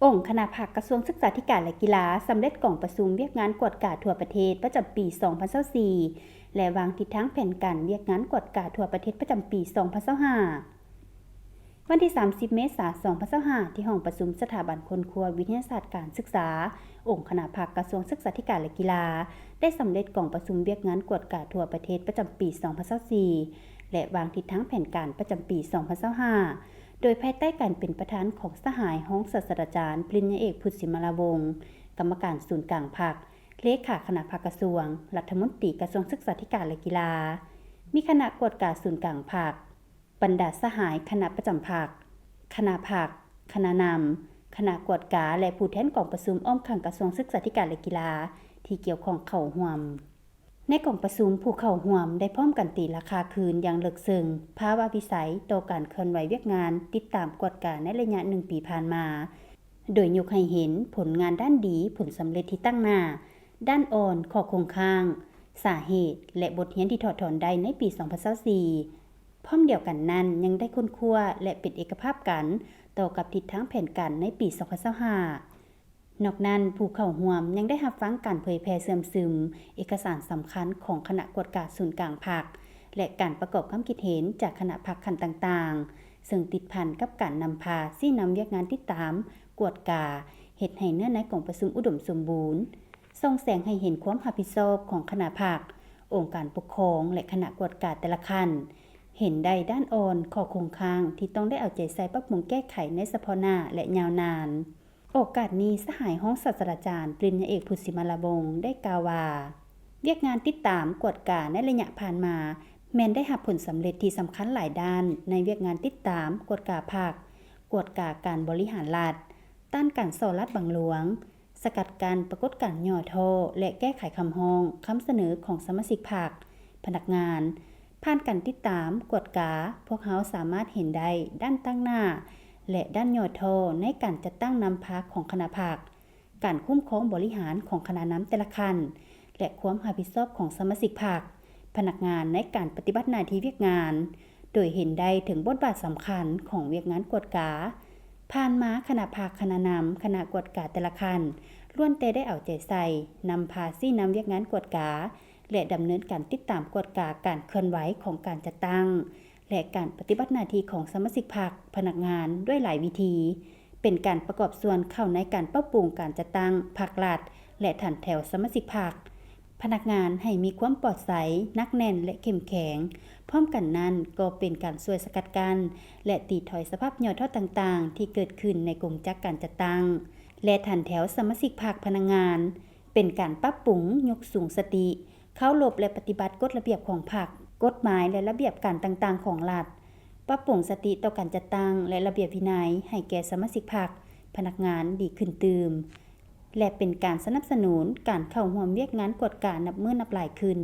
ອົງຄະນະພັກກະຊວງສຶກສາທິການ ແລະ ກິລາ ສຳເລັດກອງປະຊຸມວຽກງານກວດກາທົ່ວປະເທດປະຈຳປີສອງພັນຊາວສີ່ ແລະ ວາງທິດທາງແຜນການວຽກງານກວດກາທົ່ວປະເທດປະຈຳປີສອງພັນຊາວຫ້າ. ວັນທີສາມສິບ ເມສາ ສອງພັນຊາວຫ້າ ທີ່ຫ້ອງປະຊຸມສະຖາບັນຄົ້ນຄວ້າວິທະຍາສາດການສຶກສາ ອົງຄະນະພັກກະຊວງສຶກສາທິການ ແລະ ກິລາ ໄດ້ສຳເລັດກອງປະຊຸມວຽກງານກວດກາທົ່ວປະເທດປະຈຳປີສອງພັນຊາວສີ່ ແລະ ວາງທິດທາງແຜນການປະຈຳປີສອງພັນຊາວຫ້າ ໂດຍພາຍໃຕ້ການເປັນປະທານຂອງສະຫາຍຮອງສາດສະດາຈານ ປະລິນຍາເອກ ພຸດ ສິມມາລາວົງ ກຳມະການສູນກາງພັກ, ເລຂາຄະນະພັກກະຊວງ, ລັດຖະມົນຕີກະຊວງສຶກສາທິການ ແລະ ກິລາ, ມີຄະນະກວດກາສູນກາງພັກ, ບັນດາສະຫາຍຄະນະປະຈຳພັກ, ຄະນະພັກ, ຄະນະນຳ, ຄະນະກວດກາ ແລະ ຜູ້ແທນກອງປະຊຸມອ້ອມຂ້າງກະຊວງສຶກສາທິການ ແລະ ກິລາ ທີ່ກ່ຽວຂ້ອງເຂົ້າຮ່ວມ. ໃນກອງປະຊຸມ, ຜູ້ເຂົ້າຮ່ວມໄດ້ພ້ອມກັນຕີລາຄາຄືນຢ່າງເລິກເຊິ່ງພາວະວິໄສຕໍ່ການເຄື່ອນໄຫວວຽກງານຕິດຕາມກວດກາໃນໄລຍະໜຶ່ງປີຜ່ານມາ, ໂດຍຍົກໃຫ້ເຫັນຜົນງານດ້ານດີ, ຜົນສຳເລັດທີ່ຕັ້ງໜ້າ, ດ້ານອ່ອນ, ຂໍ້ຄົງຄ້າງ, ສາເຫດ ແລະ ບົດຮຽນທີ່ຖອດຖອນໄດ້ໃນປີສອງພັນຊາວສີ່. ພ້ອມດຽວກັນນັ້ນ, ຍັງໄດ້ຄົ້ນຄວ້າ ແລະ ເປັນເອກະພາບກັນຕໍ່ກັບທິດທາງແຜນການໃນປີສອງພັນຊາວຫ້າ. ນອກນັ້ນ, ຜູ້ເຂົ້າຮ່ວມຍັງໄດ້ຮັບຟັງການເຜີຍແຜ່ເຊື່ອມຊຶມເອກະສານສຳຄັນຂອງຄະນະກວດກາສູນກາງພັກ ແລະ ການປະກອບຄວາມຄິດເຫັນຈາກຄະນະພັກຂັ້ນຕ່າງໆ, ເຊິ່ງຕິດພັນກັບການນຳພາຊີ້ນຳວຽກງານຕິດຕາມ, ກວດກາ, ເຮັດໃຫ້ເນື້ອໃນກອງປະຊຸມອຸດົມສົມບູນ, ສ່ອງແສງໃຫ້ເຫັນຄວາມຮັບຜິດຊອບຂອງຄະນະພັກ, ອົງການປົກຄອງ ແລະ ຄະນະກວດກາແຕ່ລະຂັ້ນ, ເຫັນໄດ້ດ້ານອ່ອນ, ຂໍ້ຄົງຄ້າງທີ່ຕ້ອງໄດ້ເອົາໃຈໃສ່ປັບປຸງແກ້ໄຂໃນສະເພາະໜ້າ ແລະ ຍາວນານ. ໂອກາດນີ້, ສະຫາຍຮອງສາດສະດາຈານ ປະລິນຍາເອກ ພຸດ ສິມມາລາວົງ ໄດ້ກ່າວວ່າ, ວຽກງານຕິດຕາມ, ກວດກາໃນໄລຍະຜ່ານມາ ແມ່ນໄດ້ຮັບຜົນສຳເລັດທີ່ສຳຄັນຫຼາຍດ້ານໃນວຽກງານຕິດຕາມ, ກວດກາພັກ, ກວດກາການບໍລິຫານລັດ, ຕ້ານການສໍ້ລາດບັງຫຼວງ, ສະກັດກັ້ນປາກົດການຫຍໍ້ທໍ້ ແລະ ແກ້ໄຂຄຳຮ້ອງ, ຄຳສະເໜີຂອງສະມາຊິກພັກ, ພະນັກງານ. ຜ່ານການຕິດຕາມ, ກວດກາ, ພວກເຮົາສາມາດເຫັນໄດ້ດ້ານຕັ້ງໜ້າ ແລະ ດ້ານຫຍໍ້ທໍ້ໃນການຈັດຕັ້ງນຳພາຂອງຄະນະພັກ, ການຄຸ້ມຄອງບໍລິຫານຂອງຄະນະນຳແຕ່ລະຂັ້ນ ແລະ ຄວາມຮັບຜິດຊອບຂອງສະມາຊິກພັກ, ພະນັກງານໃນການປະຕິບັດໜ້າທີ່ວຽກງານ, ໂດຍເຫັນໄດ້ເຖິງບົດບາດສຳຄັນຂອງວຽກງານກວດກາ. ຜ່ານມາ, ຄະນະພັກ, ຄະນະນຳ, ຄະນະກວດກາແຕ່ລະຂັ້ນ ລ້ວນແຕ່ໄດ້ເອົາໃຈໃສ່, ນຳພາຊີ້ນຳວຽກງານກວດກາ ແລະ ດຳເນີນການຕິດຕາມກວດກາການເຄື່ອນໄຫວຂອງການຈັດຕັ້ງ ແລະ ການປະຕິບັດໜ້າທີ່ຂອງສະມາຊິກພັກ, ພະນັກງານດ້ວຍຫຼາຍວິທີ, ເປັນການປະກອບສ່ວນເຂົ້າໃນການປັບປຸງການຈັດຕັ້ງພັກລັດ ແລະ ຖັນແຖວສະມາຊິກພັກ. ພະນັກງານໃຫ້ມີຄວາມປອດໃສ, ໜັກແໜ້ນ ແລະ ເຂັ້ມແຂງ. ພ້ອມກັນນັ້ນກໍເປັນການຊ່ວຍສະກັດກັ້ນ ແລະ ຕີຖອຍສະພາບຫຍໍ້ທໍ້ຕ່າງໆ ທີ່ເກີດຂຶ້ນໃນກົງຈັກການຈັດຕັ້ງ ແລະ ຖັນແຖວສະມາຊິກພັກ, ພະນັກງານ. ເປັນການປັບປຸງ, ຍົກສູງສະຕິ, ເຄົາລົບ ແລະ ປະຕິບັດກົດລະບຽບຂອງພັກ, ກົດໝາຍ ແລະ ລະບຽບການຕ່າງໆຂອງລັດ, ປັບປຸງສະຕິຕໍ່ການຈັດຕັ້ງ ແລະ ລະບຽບວິໄນໃຫ້ແກ່ສະມາຊິກພັກ, ພະນັກງານດີຂຶ້ນຕື່ມ ແລະ ເປັນການສະໜັບສະໜູນການເຂົ້າຮ່ວມວຽກງານກວດການັບມື້ນັບຫຼາຍຂຶ້ນ.